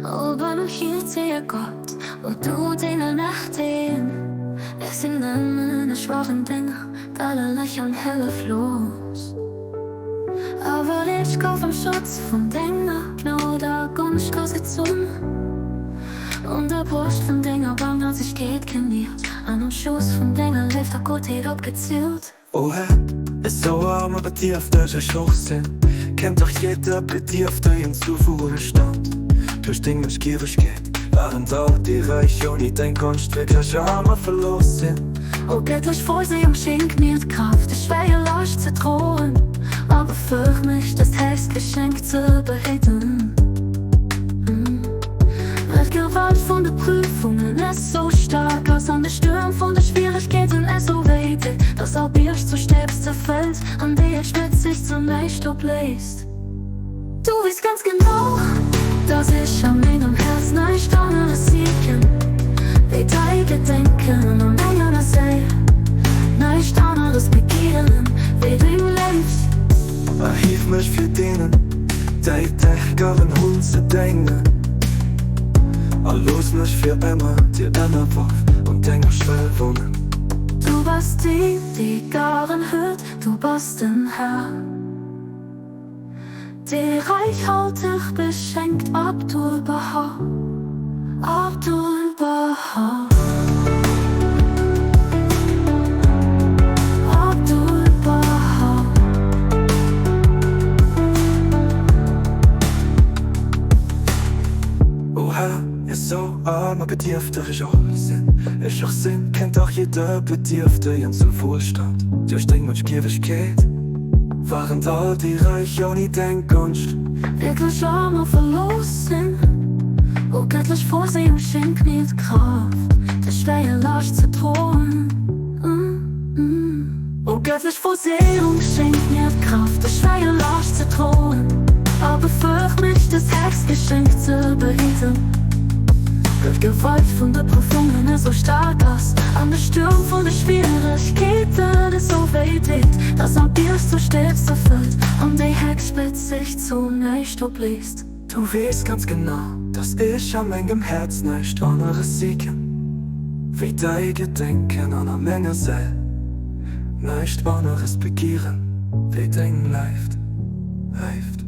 O barmhierziger Gott, o du den Allmächtigen, Ech sinn nëmmen e schwachen Dénger, dallerlech an hëlleflos. Awer ech gouf am Schutz vun denger Gnod a Gonscht groussgezunn. Un der Broscht vun denger Barmherzegkeet geniert, an am Schoss vun denger Léift a Guttheet opgezielt. O Här, esou arm a bedierfteg ech och sinn, kennt dach jidder Bedierftegen zu Wuelstand. Duerch deng Mëtschgiewegkeet waren all déi Räich ouni deng Gonscht wierklech arm a verlooss sinn. O gëttlech Vorsehung, schenk mir d'Kraaft, déi schwéier Lascht ze droen, a befëeg mech, dëst héchst Geschenk ze behidden. Well d'Gewalt vun de Prüfungen esou staark ass an de Stuerm vun de Schwieregkeeten esou wéi deet, dass all Bierg zu Stäbs zerfält an déi Spëtz sech zu näischt opléist. Du weess ganz genau, dass ech a mengem Häerz näischt aneres sichen, wéi däi Gedenken a menger Séil, näischt aneres begieren, wéi deng Léift. Erhief mech fir deenen, déi dech garen hunn, ze déngen, a looss mech fir ëmmer dir ënnerworf un denger Schwell wunnen. Du bass deen, dee garen huet, du bass den Här. Dee räichhalteg beschenkt Abdu'l-Bahá, Abdu'l-Bahá, Abdu'l-Bahá. O Här, esou aarm a bedierfteg ech och sinn, ech och sinn, kennt dach jidder Bedierftegen zum Wuelstand duerch deng Mëtschgiewegkeet. Waren all déi Räich ouni deng Gonscht. Wierklech arm a verlooss sinn? O gëttlech Vorsehung, schenk mir d'Kraaft, déi schwéier Lascht ze droen. O gëttlech Vorsehung, schenk mir d'Kraaft, déi schwéier Lascht ze droen, a befëeg mech, dës héchst Geschenk ze behidden. Well d'Gewalt vun de Prüfungen esou staark ass an de Stuerm vun de Schwieregkeeten esou wéi deet, dass all Bierg zu Stäb zerfëllt an déi Heckspëtz sech zu näischt opléist. Du weess ganz genau, dass ech a mengem Häerz näischt aneres sichen, wéi däi Gedenken an a menger Séil näischt aneres begieren, wéi deng Léift, Léift.